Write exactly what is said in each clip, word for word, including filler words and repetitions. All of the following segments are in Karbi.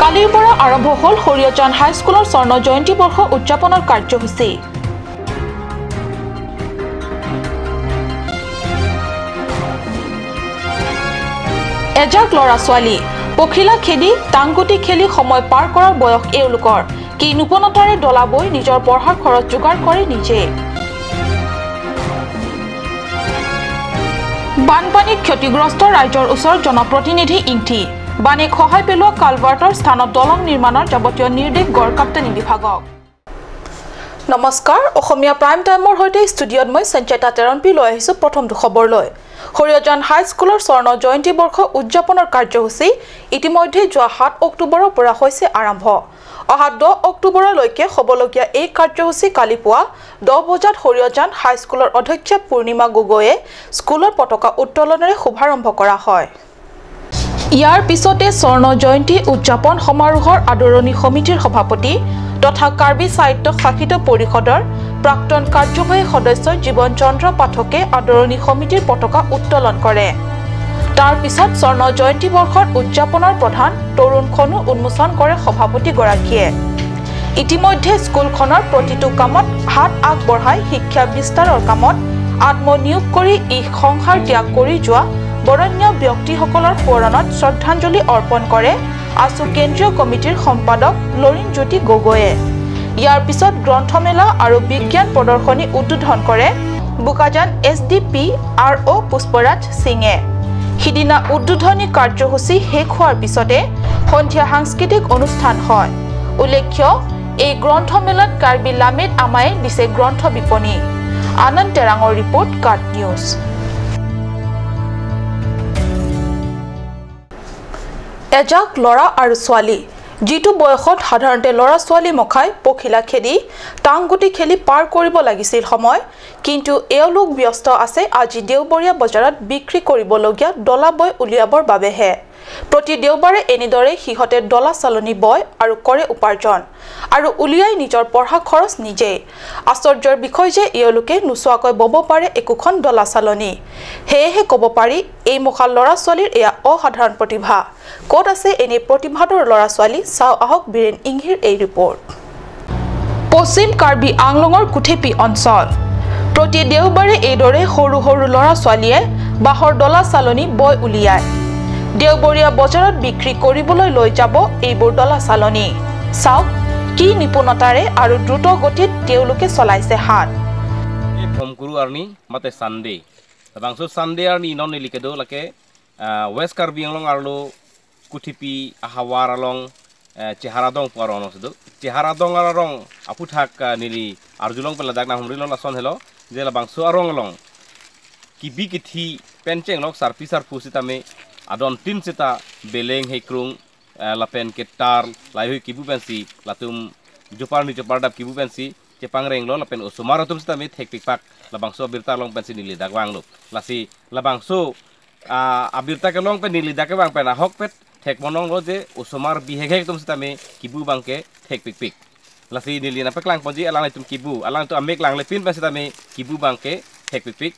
কালিৰ পৰা আৰম্ভ হ'ল হৰিয়জান হাইস্কুলৰ স্বৰ্ণ জয়ন্তী বৰ্ষ উদযাপনৰ কাৰ্যসূচী। এজাক ল'ৰা ছোৱালী পখিলা খেদি টাংগুটি খেলি সময় পাৰ কৰাৰ বয়স এওঁলোকৰ। কি নিপুণতাৰে ডলা বৈ নিজৰ পঢ়াৰ খৰচ যোগাৰ কৰে নিজে। বানপানীত ক্ষতিগ্ৰস্ত ৰাইজৰ ওচৰত জনপ্ৰতিনিধি ইংতি। বানে খহাই পেলোৱা কালভাৰ্টৰ স্থানত দলং নিৰ্মাণৰ যাৱতীয় নিৰ্দেশ গড়কাপ্তানি বিভাগক। নমস্কাৰ, অসমীয়া প্ৰাইম টাইমৰ সৈতে ষ্টুডিঅ'ত মই সঞ্চয়িতা তেৰণপী লৈ আহিছো প্ৰথমটো খবৰলৈ। হৰিয়জান হাইস্কুলৰ স্বৰ্ণ জয়ন্তী বৰ্ষ উদযাপনৰ কাৰ্যসূচী ইতিমধ্যে যোৱা সাত অক্টোবৰৰ পৰা হৈছে আৰম্ভ। অহা দহ অক্টোবৰলৈকে হ'বলগীয়া এই কাৰ্যসূচী কালি পুৱা দহ বজাত হৰিয়জান হাইস্কুলৰ অধ্যক্ষা পূৰ্ণিমা গগৈয়ে স্কুলৰ পতাকা উত্তোলনেৰে শুভাৰম্ভ কৰা হয়। ইয়াৰ পিছতে স্বৰ্ণ জয়ন্তী উদযাপন সমাৰোহৰ আদৰণি সমিতিৰ সভাপতি তথা কাৰ্বি স্বায়ত্তশাসিত পৰিষদৰ প্ৰাক্তন কাৰ্যবাহী সদস্য জীৱন চন্দ্ৰ পাঠকে আদৰণি সমিতিৰ পতাকা উত্তোলন কৰে। তাৰ পিছত স্বৰ্ণ জয়ন্তী বৰ্ষৰ উদযাপনৰ প্ৰধান তৰুণ খনু উন্মোচন কৰে সভাপতিগৰাকীয়ে। ইতিমধ্যে স্কুলখনৰ প্ৰতিটো কামত হাত আগবঢ়াই শিক্ষা বিস্তাৰৰ কামত আত্মনিয়োগ কৰি ইহ সংসাৰ ত্যাগ কৰি যোৱা বৰণ্য ব্যক্তিসকলৰ সোঁৱৰণত শ্ৰদ্ধাঞ্জলি অৰ্পণ কৰে আছু কেন্দ্ৰীয় কমিটিৰ সম্পাদক লৰিণ জ্যোতি গগৈয়ে। ইয়াৰ পিছত গ্ৰন্থমেলা আৰু বিজ্ঞান প্ৰদৰ্শনী উদ্বোধন কৰে Bokajan S D P R O' Pushparaj সিঙে। সিদিনা উদ্বোধনী কাৰ্যসূচী শেষ হোৱাৰ পিছতে সন্ধিয়া সাংস্কৃতিক অনুষ্ঠান হয়। উল্লেখ্য, এই গ্ৰন্থমেলাত কাৰ্বি লামেত আমাই দিছে গ্ৰন্থ বিপণী। আনন্দ তেৰাঙৰ ৰিপৰ্ট, কাট নিউজ। এজাক ল'ৰা আৰু ছোৱালী, যিটো বয়সত সাধাৰণতে ল'ৰা ছোৱালী মখাই পখিলা খেদি টাংগুটি খেলি পাৰ কৰিব লাগিছিল সময়, কিন্তু এওঁলোক ব্যস্ত আছে আজি দেওবৰীয়া বজাৰত বিক্ৰী কৰিবলগীয়া ডলা বৈ উলিয়াবৰ বাবেহে। প্ৰতি দেওবাৰে এনেদৰে সিহঁতে ডলা চালনি বয় আৰু কৰে উপাৰ্জন আৰু উলিয়াই নিজৰ পঢ়া খৰচ নিজেই। আশ্চৰ্যৰ বিষয় যে এওঁলোকে নোচোৱাকৈ বব পাৰে একোখন ডলা চালনি। সেয়েহে ক'ব পাৰি, এই মখাৰ ল'ৰা ছোৱালীৰ এয়া অসাধাৰণ প্ৰতিভা। ক'ত আছে এনে প্ৰতিভাধৰ ল'ৰা ছোৱালী? চাওঁ আহক বীৰেণ ইংহীৰ এই ৰিপৰ্ট। পশ্চিম কাৰ্বি আংলঙৰ কুথেপি অঞ্চল। প্ৰতি দেওবাৰে এইদৰে সৰু সৰু ল'ৰা ছোৱালীয়ে বাঁহৰ ডলা চালনি বৈ উলিয়ায়। দেওবৰীয়া বজাৰত বিক্ৰী কৰিবলৈ লৈ যাব এইবোৰ ডলা চালনি। চাওক, কি নিপুণতাৰে আৰু দ্ৰুত গতিত তেওঁলোকে চলাইছে হাত। এই ফৰ্ম কৰো আৰ্নি মাতে Sunday. Labangso Sunday arni non neli kedo lake, ah, West Karbi Anglong arlo Kuthipi ahavar along, eh, Chehara Dong pu arong along si do. Chehara Dong arong aphuthak, ah, neli arjulong pen ladak nanghumrilo lason helo, je labangso arong along kibi kithi pen chenglok sarpi sarpo sitame adontin sita beleng hekrung, eh, lapen ketar, laheihui kibu pensi, latum jopar ni jopar dap kibu pensi, chepangrenglo lapen osomar atum sitame thekpikpak labangso abirta along pensi neli dak vanglo. Lasi labangso, ah, abirta kelong pen neli dak kevang pen ahokpet thekponlonglo je osomar bihekhek atum sitame kibu abangke thekpikpik. Lasi neli nangpaklang ponji alanglitum kibu, alangtum amek langlepin pen sitame kibu abangke thekpikpik.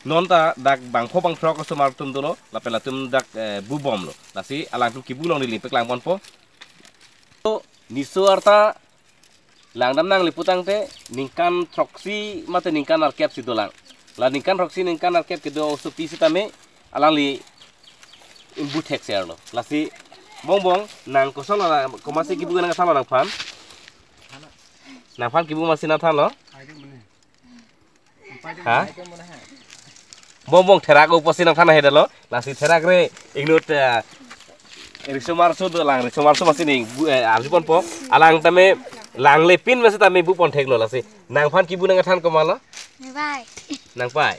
Non ta dak bangpho bangthrok osomar atum dolo, lapen latum dak, eh, bubomlo. Lasi alangtum kibu along neli paklang ponpo. To, niso arta langdam nangle putangte ningkan throksi mate ningkan arkep si dolang. La ningkan throksi ningkan arkep kedo osopi sitame alangli imbu thekser lo. Lasi bongbong nang koson lo, komatsi kibu nangthanlo nangphan? Nangphan kibu komatsi nangthanlo? Ha? Bongbong therak upo si nangthan ahedetlo. Lasi therak re ingnut, eh, riso marso dolang, riso marso masi ning bu, eh, arju ponpo. Alang tame langlepin masi tame bupon theklo lasi. Nangphan kibu nangthan komatlo? Nangpai. Nangpai.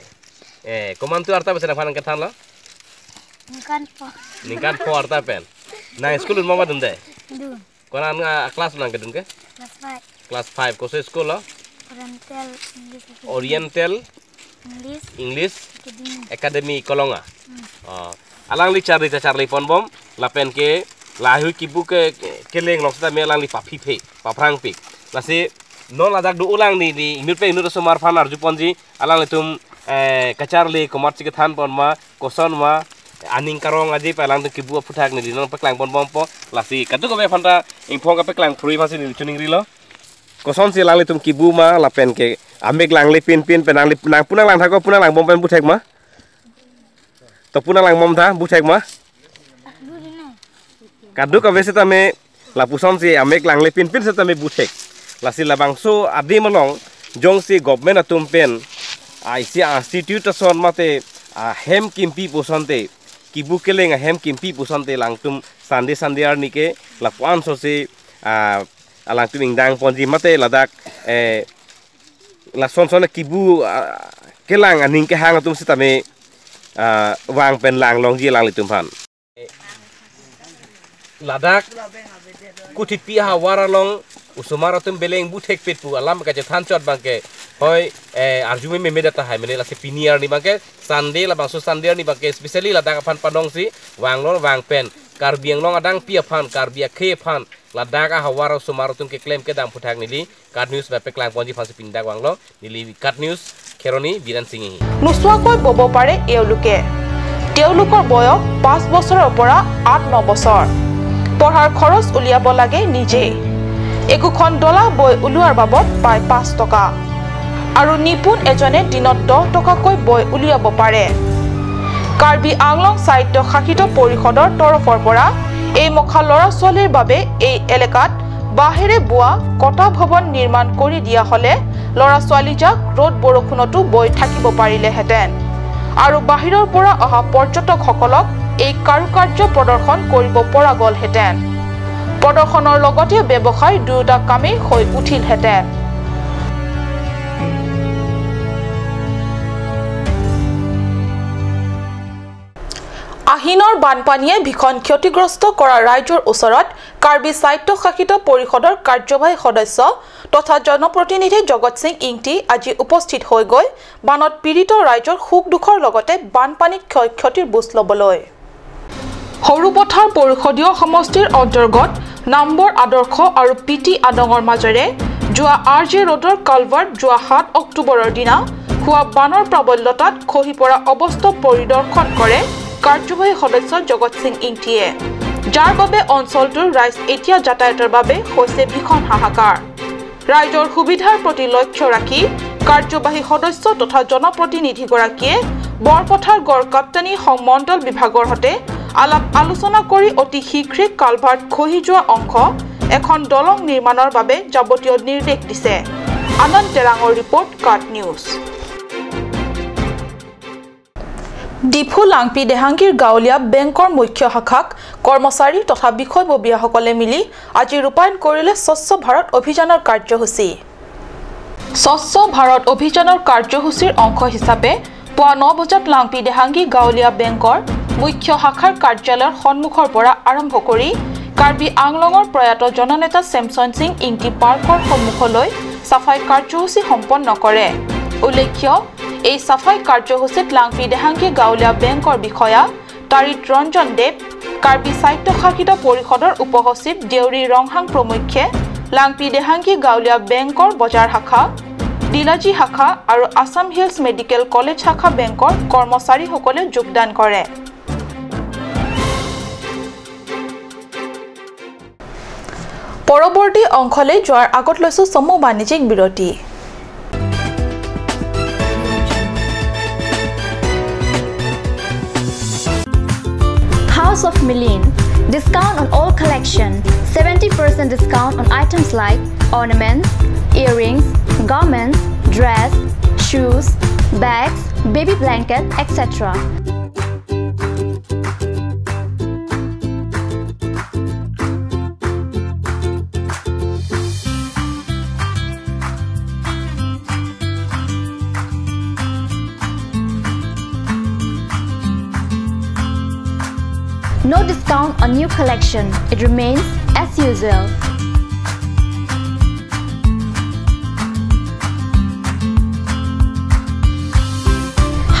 Eh, komantu arta masi nangphan nangthanlo? Ningkan pho. Ningkan pho arta pen. Nang school dun ma ma dunde? Dun. Konat a class nang kedun ke? Class five. Class five. Koso school lo? Oriental English Academy. Oriental English English Academy. Academy Kolonga. Hmm. Oh. Alangli charli ta charli ponbom lapen ke laheihui kibu ke, ke, keleng lok sitame alangli paphi phe, paphrang pik. Lasi non ladak do ulang ni, ni inut pen inut osomar aphan arju ponji alanglitum, eh, kacharli komatsi kethan pon ma, koson ma, Aning karong aji pen alangtum kibu aphuthak neli non paklang ponbompo. Lasi kadokave aphanta ingphong kapaklang phurui aphansi neli choningrilo. Kosonsi alanglitum kibu ma lapen ke amek langle pinpin pen nangli nang pu nanglang thak ko pu nanglangpon pen buthek ma? To pu nanglangpon tha buthek ma? Kadokave setame lapusonsi amek langle pinpin setame buthek. Lasi labangso adim along jongsi government atum pen, ah, isi institute ason mate, ah, hem kimpi pusonte, kibu keleng ahem kimpi pusonte alangtum Sunday Sunday arni ke lapu-an sosi, ah, alangtum ingdang ponji mate ladak, eh, lason son kibu, ah, kelang aning kehang atum setame, ah, vang pen langlongji alanglitum aphan. Ladak kuthipi ahavar along osomar atum beleng buthekpet pu alam kachethan chot abangke hoi, eh, arjumeme meda tahai mene. Lasi pini arni abangke Sunday, labangso Sunday arni abangke specially ladak aphan padongsi vanglo, vang pen Karbi Anglong adangpi aphan, Karbi akhei aphan ladak ahavar osomar atum keklem kedam aphuthak neli KAT News pen paklang ponji aphansi pini dak vanglo. Neli KAT News Kheroni Biren Singh. নোচোৱাকৈ বব পাৰে এওঁলোকে। তেওঁলোকৰ বয়স পাঁচ বছৰৰ পৰা আঠ ন বছৰ। পঢ়াৰ খৰচ উলিয়াব লাগে নিজেই। একোখন ডলা বৈ ওলোৱাৰ বাবদ পায় পাঁচ টকা। আৰু নিপুণ এজনে দিনত দহ টকাকৈ বৈ উলিয়াব পাৰে। কাৰ্বি আংলং স্বায়ত্তশাসিত পৰিষদৰ তৰফৰ পৰা এই মখা ল'ৰা ছোৱালীৰ বাবে এই এলেকাত বাঁহেৰে বোৱা কটা ভৱন নিৰ্মাণ কৰি দিয়া হ'লে ল'ৰা ছোৱালীজাক ৰ'দ বৰষুণতো বৈ থাকিব পাৰিলেহেঁতেন আৰু বাহিৰৰ পৰা অহা পৰ্যটকসকলক এই কাৰুকাৰ্য প্ৰদৰ্শন কৰিব পৰা গ'লহেঁতেন। প্ৰদৰ্শনৰ লগতে ব্যৱসায় দুয়োটা কামেই হৈ উঠিলহেঁতেন। আহিনৰ বানপানীয়ে ভীষণ ক্ষতিগ্ৰস্ত কৰা ৰাইজৰ ওচৰত কাৰ্বি স্বায়ত্তশাসিত পৰিষদৰ কাৰ্যবাহী সদস্য তথা জনপ্ৰতিনিধি জগত সিং ইংতি আজি উপস্থিত হৈ গৈ বানত পীড়িত ৰাইজৰ সুখ দুখৰ লগতে বানপানীত ক্ষয় ক্ষতিৰ বুজ ল'বলৈ। সৰুপথাৰ পৰিষদীয় সমষ্টিৰ অন্তৰ্গত নামবৰ আদৰ্শ আৰু পি টি আদঙৰ মাজেৰে যোৱা আৰ জি ৰোডৰ কালভাৰ্ট যোৱা সাত অক্টোবৰৰ দিনা হোৱা বানৰ প্ৰাবল্যতাত খহি পৰা অৱস্থা পৰিদৰ্শন কৰে কাৰ্যবাহী সদস্য জগত সিং ইংতিয়ে, যাৰ বাবে অঞ্চলটোৰ ৰাইজ এতিয়া যাতায়াতৰ বাবে হৈছে ভীষণ হাহাকাৰ। ৰাইজৰ সুবিধাৰ প্ৰতি লক্ষ্য ৰাখি কাৰ্যবাহী সদস্য তথা জনপ্ৰতিনিধিগৰাকীয়ে বৰপথাৰ গড় কাপ্তানী সংমণ্ডল বিভাগৰ সৈতে আলাপ আলোচনা কৰি অতি শীঘ্ৰে কালভাৰ্ট খহি যোৱা অংশ এখন দলং নিৰ্মাণৰ বাবে যাৱতীয় নিৰ্দেশ দিছে। আনন্দ তেৰাঙৰ ৰিপৰ্ট, কাট নিউজ। ডিফু লাংপি দেহাংগীৰ গাঁৱলীয়া বেংকৰ মুখ্য শাখাক কৰ্মচাৰী তথা বিষয়ববীয়াসকলে মিলি আজি ৰূপায়ণ কৰিলে স্বচ্ছ ভাৰত অভিযানৰ কাৰ্যসূচী। স্বচ্ছ ভাৰত অভিযানৰ কাৰ্যসূচীৰ অংশ হিচাপে পুৱা ন বজাত লাংপি দেহাংগী গাঁৱলীয়া বেংকৰ মুখ্য শাখাৰ কাৰ্যালয়ৰ সন্মুখৰ পৰা আৰম্ভ কৰি কাৰ্বি আংলঙৰ প্ৰয়াত জননেতা ছেমছন সিং ইংতি পাৰ্কৰ সন্মুখলৈ চাফাই কাৰ্যসূচী সম্পন্ন কৰে। উল্লেখ্য, এই চাফাই কাৰ্যসূচীত লাংপি দেহাংগী গাঁৱলীয়া বেংকৰ বিষয়া তাৰিত ৰঞ্জন দেৱ, কাৰ্বি স্বায়ত্তশাসিত পৰিষদৰ উপসচিব দেউৰী ৰংহাং প্ৰমুখ্যে লাংপি দেহাংগী গাঁৱলীয়া বেংকৰ বজাৰ শাখা, ডিলাজী শাখা আৰু আছাম হিলছ মেডিকেল কলেজ শাখা বেংকৰ কৰ্মচাৰীসকলেও যোগদান কৰে। পৰৱৰ্তী অংশলৈ যোৱাৰ আগত লৈছো চমু বাণিজ্যিক বিৰতি। House of Mileen. Discount on all collection. Seventy percent discount on items like ornaments, earrings, garments, dress, shoes, bags, baby blanket, et cetera. No discount on new collection. It remains as usual.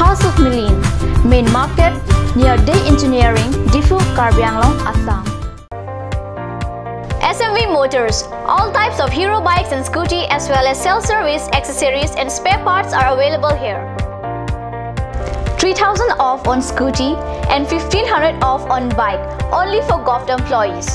House of Mileen, main market, near Dey Engineering, Diphu, Karbi Anglong, Assam. S M V Motors. All types of Hero bikes and scooty, as well as self-service accessories and spare parts, are available here. three thousand off on scooty and fifteen hundred off on bike, only for govt employees.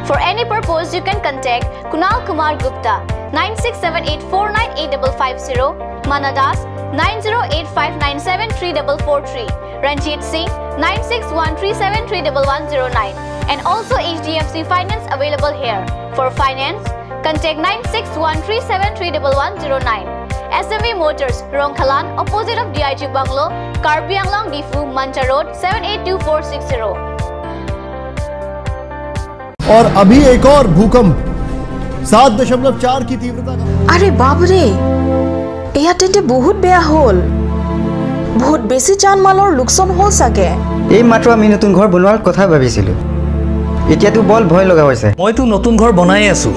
For any purpose, you can contact Kunal Kumar Gupta, nine six seven eight four nine eight double five zero, Mana Das, nine zero eight five nine seven three double four three, Ranjit Singh, nine six one three seven three double one zero nine, and also H D F C Finance available here. For finance, contact nine six one three seven three double one zero nine. S M V Motors, Rongkhalan, opposite of D I G Bungalow, Karbi Anglong, Diphu, Mancha Road, seven eight two four six zero. और अभी एक और भूकंप सात दशमलव चार की तीव्रता का। আৰে বাবৰে, এয়া তেন্তে বহুত বেয়া হ'ল। বহুত বেছি জান মালৰ লোকচান হ'ল চাগে। এই মাত্ৰ আমি নতুন ঘৰ বনোৱাৰ কথা ভাবিছিলো, এতিয়াতো বৰ ভয় লগা হৈছে। মইতো নতুন ঘৰ বনাই আছো,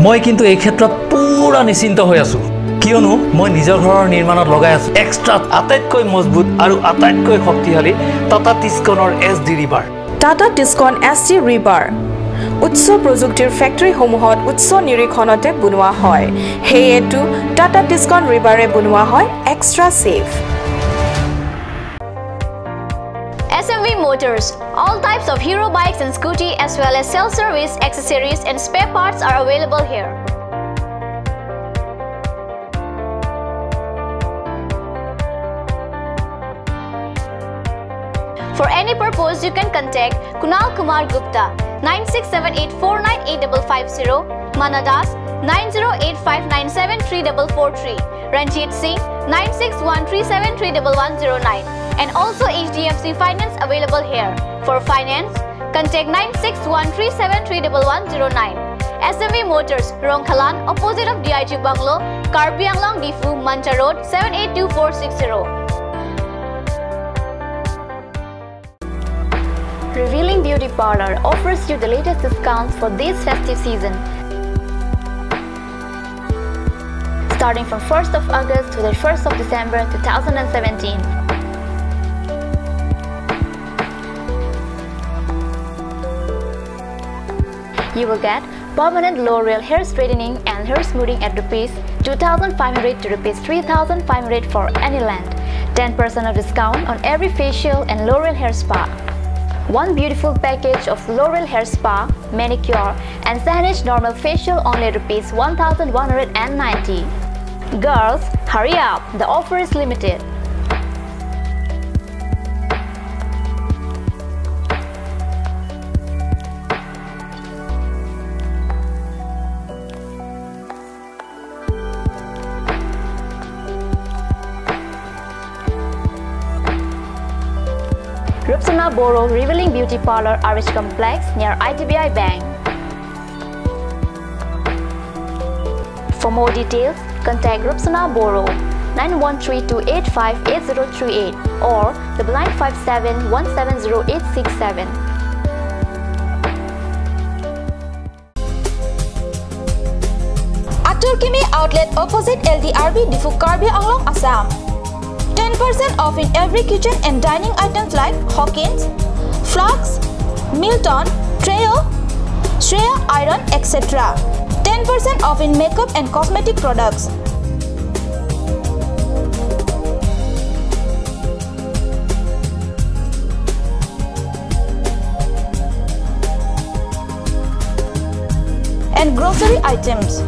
মই কিন্তু এই ক্ষেত্ৰত পুৰা নিশ্চিন্ত হৈ আছো, কিয়নো মই নিজৰ ঘৰৰ নিৰ্মাণত লগাই আছো এক্সট্ৰা আটাইতকৈ মজবুত আৰু আটাইতকৈ শক্তিশালী টাটা টিচকনৰ এছ ডি ৰিবাৰ। টাটা টিচকন এছ ডি ৰিবাৰ উচ্চ প্ৰযুক্তিৰ ফেক্টৰীসমূহত উচ্চ নিৰীক্ষণতে বনোৱা হয়। সেয়েতো টাটা টিচকন ৰিবাৰে বনোৱা হয় extra safe. S M V Motors, all types of Hero bikes and scooty, as well as self-service accessories and spare parts are available here. For any purpose, you can contact Kunal Kumar Gupta, nine six seven eight four nine eight double five zero, Mana Das, nine zero eight five nine seven three double four three, Ranjit Singh, nine six one three seven three double one zero nine, and also H D F C Finance available here. For finance, contact nine six one three seven three double one zero nine. S M V Motors, Rongkhalan, opposite of D I G Bungalow, Karbi Anglong, Diphu, Mancha Road, seven eight two four six zero. Revealing Beauty Parlor offers you the latest discounts for this festive season. Starting from first of August to the first of December two thousand seventeen. You will get permanent L'Oreal hair straightening and hair smoothing at rupees two thousand five hundred to rupees three thousand five hundred for any length. Ten percent of discount on every facial and L'Oreal hair spa. One beautiful package of L'Oreal hair spa, manicure and Sahnij normal facial only rupees one thousand one hundred and ninety. Girls, hurry up, the offer is limited. Rupsona Boro Revealing Beauty Parlor, R H Complex, near I D B I Bank. For more details, contact Rupsona Boro, nine one three two eight five eight zero three eight or double nine five seven one seven zero eight six seven. Atur Kimi Outlet, opposite L D R B, Diphu, Karbi Anglong, Assam. Ten percent off in every kitchen and dining items like Hawkins, Flask, Milton, Trio, Shreya Iron, et cetera. Ten percent off in makeup and cosmetic products. And grocery items.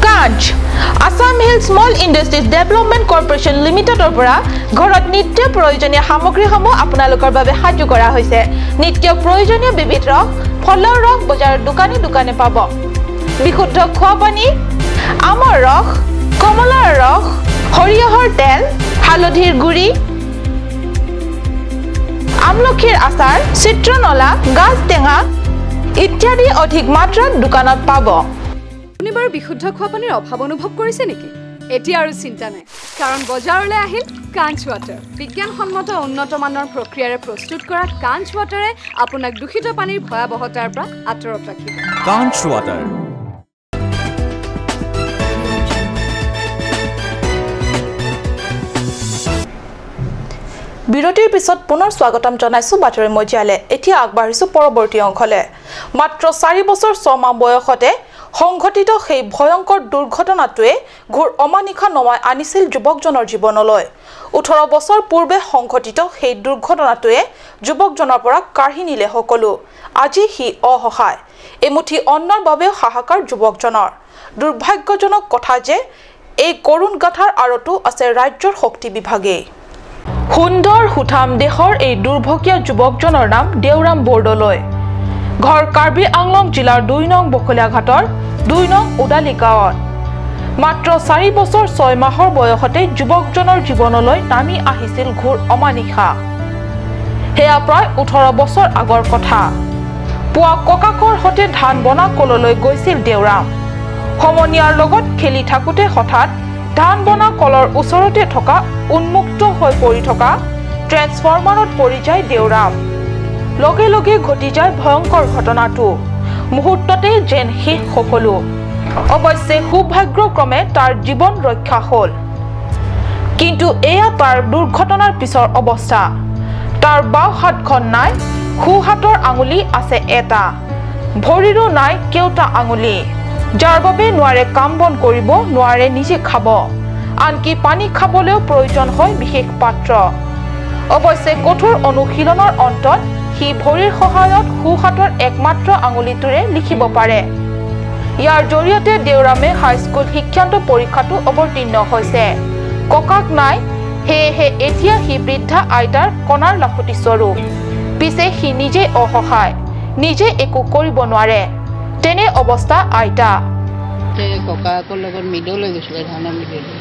কাঞ্চ, Assam hill small industries development corporation লিমিটেডৰ পৰা ঘৰত নিত্য প্ৰয়োজনীয় সামগ্ৰীসমূহ আপোনালোকৰ বাবে সাজু কৰা হৈছে। নিত্য প্ৰয়োজনীয় বিবিধ ৰস, ফলৰ ৰস বজাৰৰ দোকানে দোকানে পাব। বিশুদ্ধ খোৱা পানী, আমৰ ৰস, কমলাৰ ৰস, সৰিয়হৰ তেল, হালধিৰ গুড়ি, আমলখিৰ আচাৰ, চিত্ৰনলা, গাজ টেঙা ইত্যাদি অধিক মাত্ৰাত দোকানত পাব। আপুনি বাৰু বিশুদ্ধ খোৱা পানীৰ অভাৱ অনুভৱ কৰিছে নেকি? এতিয়া আৰু চিন্তা নাই, কাৰণ বজাৰলৈ আহিল কাঞ্চ ৱাটাৰ। বিজ্ঞানসন্মত উন্নত মানৰ প্ৰক্ৰিয়াৰে প্ৰস্তুত কৰা কাঞ্চ ৱাটাৰে আপোনাক দূষিত পানীৰ ভয়াৱহতাৰ পৰা আঁতৰত ৰাখিব। কাঞ্চ ৱাটাৰ। বিৰতিৰ পিছত পুনৰ স্বাগতম জনাইছো বাতৰি মজিয়ালে। এতিয়া আগবাঢ়িছো পৰৱৰ্তী অংশলে। মাত্ৰ চাৰি বছৰ ছমাহ বয়সতে সংঘটিত সেই ভয়ংকৰ দুৰ্ঘটনাটোৱে ঘোৰ অমানিশা নমাই আনিছিল যুৱকজনৰ জীৱনলৈ। ওঠৰ বছৰ পূৰ্বে সংঘটিত সেই দুৰ্ঘটনাটোৱে যুৱকজনৰ পৰা কাঢ়ি নিলে সকলো। আজি সি অসহায়। এমুঠি অন্নৰ বাবেও হাহাকাৰ যুৱকজনৰ। দুৰ্ভাগ্যজনক কথা যে এই কৰুণ গাথাৰ আঁৰতো আছে ৰাজ্যৰ শক্তি বিভাগে। সুন্দৰ সুঠাম দেহৰ এই দুৰ্ভগীয়া যুৱকজনৰ নাম দেওৰাম বৰদলৈ। ঘৰ কাৰ্বি আংলং জিলাৰ দুই নং বখলীয়াঘাটৰ দুই নং ওদালি গাঁৱত। মাত্ৰ চাৰি বছৰ ছয় মাহৰ বয়সতে যুৱকজনৰ জীৱনলৈ নামি আহিছিল ঘোৰ অমানিশা। সেয়া প্ৰায় ওঠৰ বছৰ আগৰ কথা। পুৱা ককাকৰ সৈতে ধান বনা কললৈ গৈছিল দেওৰাম। সমনীয়াৰ লগত খেলি থাকোঁতে হঠাৎ ধান বনা কলৰ ওচৰতে থকা উন্মুক্ত হৈ পৰি থকা ট্ৰেন্সফৰ্মাৰত পৰি যায় দেওৰাম। লগে লগে ঘটি যায় ভয়ংকৰ ঘটনাটো। মুহূৰ্ততে যেন শেষ সকলো। অৱশ্যে সৌভাগ্যক্ৰমে তাৰ জীৱন ৰক্ষা হ'ল। কিন্তু এয়া তাৰ দুৰ্ঘটনাৰ পিছৰ অৱস্থা। তাৰ বাওঁ হাতখন নাই, সোঁ হাতৰ আঙুলি আছে এটা। ভৰিৰো নাই কেওটা আঙুলি, যাৰ বাবে নোৱাৰে কাম বন কৰিব, নোৱাৰে নিজে খাব, আনকি পানী খাবলৈও প্ৰয়োজন হয় বিশেষ পাত্ৰ। অৱশ্যে কঠোৰ অনুশীলনৰ অন্তত সি ভৰিৰ সহায়ত সোঁহাতৰ একমাত্ৰ আঙুলিটোৰে লিখিব পাৰে। ইয়াৰ জৰিয়তে দেওৰামে হাইস্কুল শিক্ষান্ত পৰীক্ষাতো অৱতীৰ্ণ হৈছে। ককাক নাই, সেয়েহে এতিয়া সি বৃদ্ধা আইতাৰ কণাৰ লাখুটি স্বৰূপ। পিছে সি নিজে অসহায়, নিজে একো কৰিব নোৱাৰে। তেনে অৱস্থা আইতা। তে ককাকৰ লগত মিললৈ গৈছিলে, ধানৰ মিললৈ।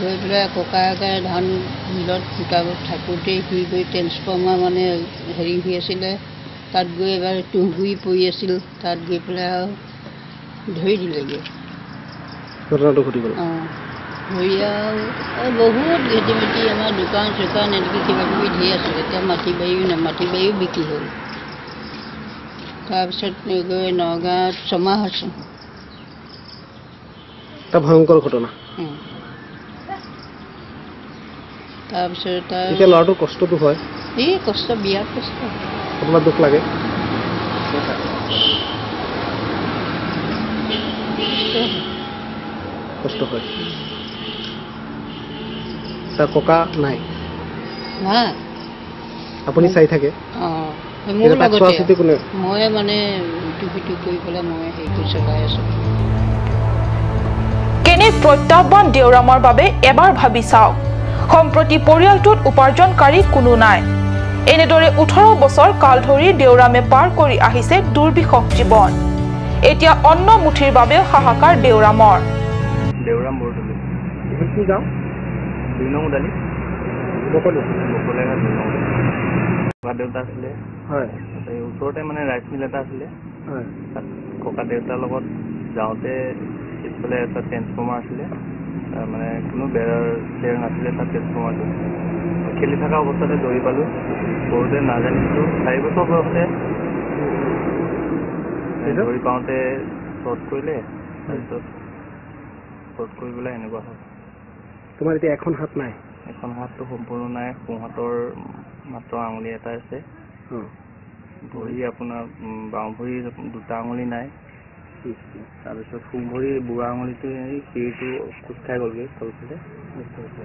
গৈ পেলাই ককাকে ধান মিলত শিকাব থাকোঁতে সি গৈ ট্ৰেন্সফৰ্মাৰ মানে হেৰি হৈ আছিলে, তাত গৈ এবাৰ তুঁহগুৰি পৰি আছিল, তাত গৈ পেলাই আৰু ধৰি দিলেগৈ। ঘটনাটো ঘটি গ'ল। অ, ধৰি আৰু এই বহুত ঘিটি মিটি আমাৰ দোকান চোকান এনেকৈ কিবা কিবি ধেৰ আছিলে। এতিয়া মাটি বাৰীও নাই, মাটি বাৰীও বিক্ৰী হ'ল। তাৰপিছত গৈ নগাঁৱত ছমাহ আছোঁ। এটা ভয়ংকৰ ঘটনা। উম। তাৰপিছত আৰু এতিয়া ল'ৰাটোৰ কষ্টটো হয়। এই কষ্ট, বিৰাট কষ্ট। আপোনাৰ দুখ লাগে? কষ্ট হয়। তাৰ ককা নাই? নাই। আপুনি চাই থাকে? অ, মোৰ এতিয়া তাক লগতে। চোৱা চিতি কোনে? মই মানে ইটো সিটো কৰি পেলাই মই হেৰি কৰি চলাই আছোঁ। কেনে প্ৰত্যাহ্বান দেওৰামৰ বাবে এবাৰ ভাবি চাওক। সম্প্ৰতি পৰিয়ালটোত উপাৰ্জনকাৰী কোনো নাই। এনেদৰে ওঠৰ বছৰ কাল ধৰি দেওৰামে পাৰ কৰি আহিছে দুৰ্বিষহ জীৱন। এতিয়া অন্ন মুঠিৰ বাবেও হাহাকাৰ দেওৰামৰ। দেওৰাম বৰদলৈ। এইখন কি গাঁও? দুই নং ওদালি। বকলি? বকলীয়া দুই নং ওদালি। ককা দেউতা আছিলে। হয়। এই ওচৰতে মানে ৰাইচ মিল এটা আছিলে। হয়। তাত ককা দেউতাৰ লগত যাওঁতে পিছফালে এটা ট্ৰেন্সফৰ্মাৰ আছিলে। তাৰ মানে কোনো বেৰ চেৰ নাছিলে তাত ট্ৰেন্সফৰ্মাৰটো। খেলি থকা অৱস্থাতে দৌৰি পালোঁ। সৰুতে নাজানিছিলোঁ, চাৰি বছৰ বয়সতে। তাৰপিছত? দৌৰি পাওঁতে শ্বৰ্ট কৰিলে, তাৰপিছত শ্বৰ্ট কৰি পেলাই এনেকুৱা হ'ল। তোমাৰ এতিয়া এখন হাত নাই? এখন হাতটো সম্পূৰ্ণ নাই, সোঁ হাতৰ মাত্ৰ আঙুলি এটা আছে। অ। ভৰি আপোনাৰ, উম, বাওঁ ভৰি দুটা আঙুলি নাই। উম। তাৰপিছত সোঁ ভৰিৰ বুঢ়া আঙুলিটো এই সিৰটো কোচ খাই গ'লগৈ তলফালে। আচ্ছা, আচ্ছা।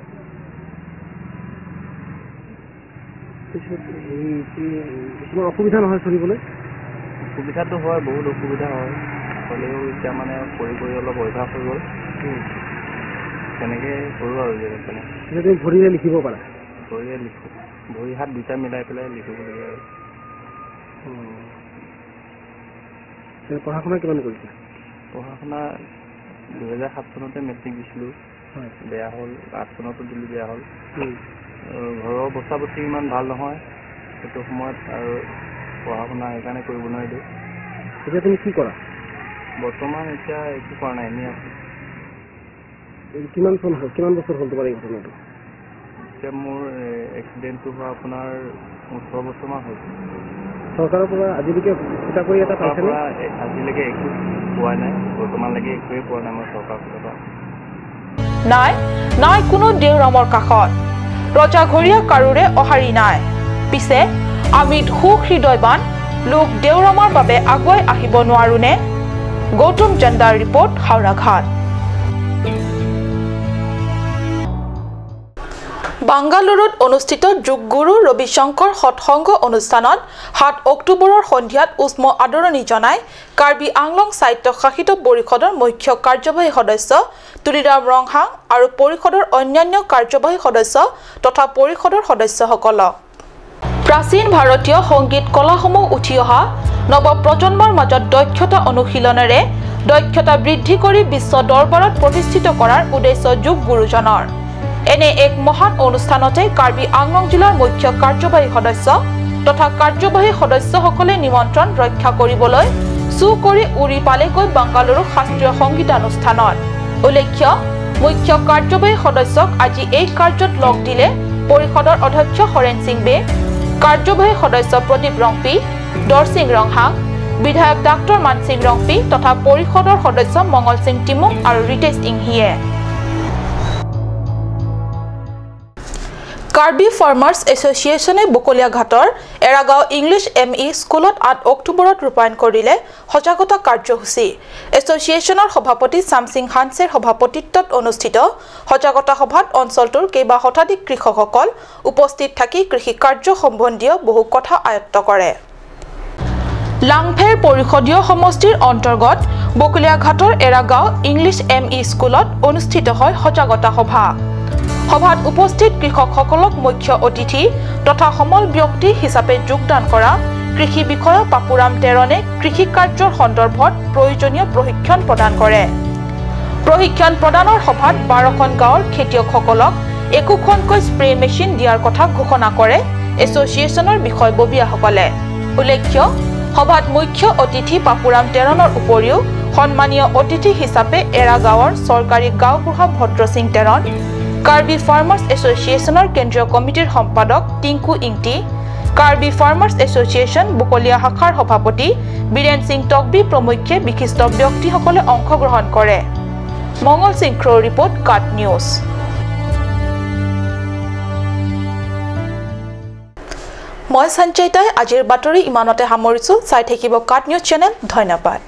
পিছত হেৰি, কি, কিছুমান অসুবিধা নহয় চলিবলৈ? অসুবিধাটো হয়, বহুত অসুবিধা হয়। হ'লেও এতিয়া মানে কৰি কৰি অলপ অভ্যাস হৈ গ'ল। উম। তেনেকে কৰোঁ আৰু যেনে তেনে। এতিয়া তুমি ভৰিৰে লিখিব পাৰা? ভৰিৰে লিখোঁ। ভৰি হাত দুইটা মিলাই পেলাই লিখিবলগীয়া হয়। উম। তুমি পঢ়া শুনা কিমান কৰিছা? পঢ়া শুনা দুহেজাৰ সাত চনতে মেট্ৰিক দিছিলোঁ। হয়। বেয়া হ'ল, আঠ চনতো দিলোঁ, বেয়া হ'ল। উম। আৰু ঘৰৰ অৱস্থা পাতি ইমান ভাল নহয় সেইটো সময়ত, আৰু পঢ়া শুনা সেইকাৰণে কৰিব নোৱাৰিলোঁ। এতিয়া তুমি কি কৰা? বৰ্তমান এতিয়া একো কৰা নাই, এনেই আছোঁ। এই কিমান চন হ'ল, কিমান বছৰ হ'ল তোমাৰ এই ঘটনাটো? এতিয়া মোৰ, এ, এক্সিডেণ্টটো হোৱা আপোনাৰ ওঠৰ বছৰমান হ'ল। চৰকাৰৰ পৰা আজিলৈকে ফুটা কৰি এটা চৰকাৰৰ পাইছেনে? পৰা এ-, আজিলৈকে একো পোৱা নাই, বৰ্তমানলৈকে একোৱেই পোৱা নাই মই চৰকাৰৰ ফালৰ পৰা। নাই, নাই কোনো দেওৰামৰ কাষত। প্ৰজা ঘৰীয়া কাৰোৰে অহাৰি নাই। পিছে আমিত সুহৃদয়বান লোক দেওৰামৰ বাবে আগুৱাই আহিব নোৱাৰোনে? Gautam gender report, Howraghat. বাংগালুৰুত অনুষ্ঠিত যোগগুৰু ৰবিশংকৰ সৎসংগ অনুষ্ঠানত সাত অক্টোবৰৰ সন্ধিয়াত উষ্ম আদৰণি জনাই কাৰ্বি আংলং স্বায়ত্তশাসিত পৰিষদৰ মুখ্য কাৰ্যবাহী সদস্য তুলিৰাম ৰংহাং আৰু পৰিষদৰ অন্যান্য কাৰ্যবাহী সদস্য তথা পৰিষদৰ সদস্যসকলক। প্ৰাচীন ভাৰতীয় সংগীত কলাসমূহ উঠি অহা নৱপ্ৰজন্মৰ মাজত দক্ষতা অনুশীলনেৰে দক্ষতা বৃদ্ধি কৰি বিশ্ব দৰবাৰত প্ৰতিষ্ঠিত কৰাৰ উদ্দেশ্য যোগ গুৰুজনৰ। এনে এক মহান অনুষ্ঠানতে কাৰ্বি আংলং জিলাৰ মুখ্য কাৰ্যবাহী সদস্য তথা কাৰ্যবাহী সদস্যসকলে নিমন্ত্ৰণ ৰক্ষা কৰিবলৈ চু কৰি উৰি পালেগৈ বাংগালুৰু শাস্ত্ৰীয় সংগীতানুষ্ঠানত। উল্লেখ্য, মুখ্য কাৰ্যবাহী সদস্যক আজি এই কাৰ্যত লগ দিলে পৰিষদৰ অধ্যক্ষ হৰেণ সিং বে, কাৰ্যবাহী সদস্য প্ৰদীপ ৰংপি, দৰসিং ৰংহাং, বিধায়ক ডাক্তৰ মানসিং ৰংপি তথা পৰিষদৰ সদস্য মংগল সিং টিমুং আৰু ৰিতেশ ইংহিয়ে। কাৰ্বি ফাৰ্মাৰ্ছ এছ'চিয়েশ্যনে বকলীয়াঘাটৰ এৰাগাঁও ইংলিছ এম ই স্কুলত আঠ অক্টোবৰত ৰূপায়ণ কৰিলে সজাগতা কাৰ্যসূচী। এছ'চিয়েশ্যনৰ সভাপতি চামচিং হানছেৰ সভাপতিত্বত অনুষ্ঠিত সজাগতা সভাত অঞ্চলটোৰ কেইবা শতাধিক কৃষকসকল উপস্থিত থাকি কৃষি কাৰ্য সম্বন্ধীয় বহু কথা আয়ত্ত কৰে। লাংফেৰ পৰিষদীয় সমষ্টিৰ অন্তৰ্গত বকলীয়াঘাটৰ এৰাগাঁও ইংলিছ এম ই স্কুলত অনুষ্ঠিত হয় সজাগতা সভা। সভাত উপস্থিত কৃষকসকলক মুখ্য অতিথি তথা সমল ব্যক্তি হিচাপে যোগদান কৰা কৃষি বিষয়া পাপুৰাম তেৰণে কৃষি কাৰ্যৰ সন্দৰ্ভত প্ৰয়োজনীয় প্ৰশিক্ষণ প্ৰদান কৰে। প্ৰশিক্ষণ প্ৰদানৰ সভাত বাৰখন গাঁৱৰ খেতিয়কসকলক একোখনকৈ স্প্ৰে মেচিন দিয়াৰ কথা ঘোষণা কৰে এছ'চিয়েশ্যনৰ বিষয়ববীয়াসকলে। উল্লেখ্য, সভাত মুখ্য অতিথি পাপুৰাম তেৰণৰ উপৰিও সন্মানীয় অতিথি হিচাপে এৰাগাঁৱৰ চৰকাৰী গাঁওবুঢ়া ভদ্ৰ সিং তেৰণ, কাৰ্বি ফাৰ্মাৰ্ছ এছ'চিয়েশ্যনৰ কেন্দ্ৰীয় কমিটিৰ সম্পাদক টিংকু ইংতি, কাৰ্বি ফাৰ্মাৰ্ছ এছ'চিয়েশ্যন বকলীয়া শাখাৰ সভাপতি বীৰেণ সিং তকবী প্ৰমুখ্যে বিশিষ্ট ব্যক্তিসকলে অংশগ্ৰহণ কৰে। মংগল সিং ক্ৰ'ৰ ৰিপৰ্ট, কাট নিউজ। মই সঞ্চয়িতাই আজিৰ বাতৰি ইমানতে সামৰিছো। চাই থাকিব কাট নিউজ চেনেল। ধন্যবাদ।